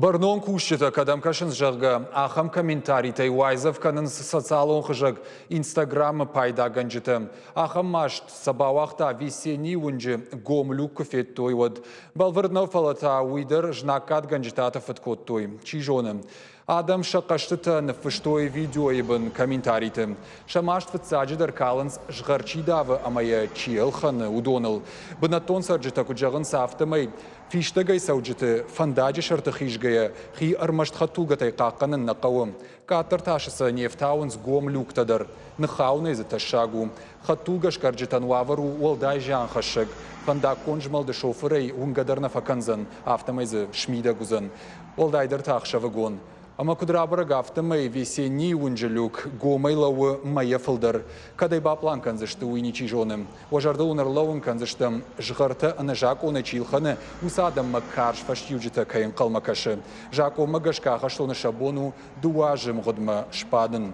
Бӕрнон кусджытӕ кӕдӕм кӕсынц, зӕгъгӕ, ахӕм комментаритӕй уайдзӕф кӕнынц социалон хызӕг Инстаграмы пайдагӕнджытӕ. Ахӕм маст сӕ бауагъта Весенний уынджы гом люк куы федтой, уӕд. Бӕлвырд нӕу, фӕлӕ та уый дӕр знаггадгӕнджытӕ тыфыд кодтой. Чи зоны. Адӕм сӕ хъӕстытӕ ныффыстой видеойы бын комментариты. Сӕ маст фыццаджыдӕр калынц, згъӕр чи давы ӕмӕ йӕ чи ӕлхӕны, уыдоныл. Бынӕттон цӕрджытӕ куыд зӕгъынц, афтӕмӕй Фистӕгӕй цӕуджыты фӕндаджы сӕрты хизгӕйӕ хи ӕрмӕст хӕдтулгӕтӕй хъахъхъӕнын нӕ хъӕуы. Къаддӕр тасы сӕ не фтауынц гом люктӕ дӕр. Ныххауынӕй дзы тӕссаг у. Хӕдтулгӕ скъӕрджытӕн уавӕр у уӕлдай зианхӕссӕг. Фӕндаггон змӕлды шофырӕй уынгӕ дӕр нӕ фӕкӕндзӕн, афтӕмӕй дзы смидӕг уыдзӕн. Уӕлдайдӕр та ӕхсӕвыгон. Ӕмӕ куыд рабӕрӕг, афтӕмӕй Весеннийы уынджы люк гомӕй лӕууы мӕйӕ фылдӕр. Кӕд ӕй бапълан кӕндзысты, уый ничи зоны. Уӕ зӕрдыл уын ӕрлӕууын кӕндзыстӕм, згъӕртӕ ӕнӕзакъонӕй чи лхӕны, уыцы адӕммӕ карз фӕстиуджытӕ кӕй ӕнхъӕлмӕ кӕсы. Закъонмӕ гӕсгӕ ахӕстоны сӕ бон у дыууӕ азы мгъуыдмӕ сбадын.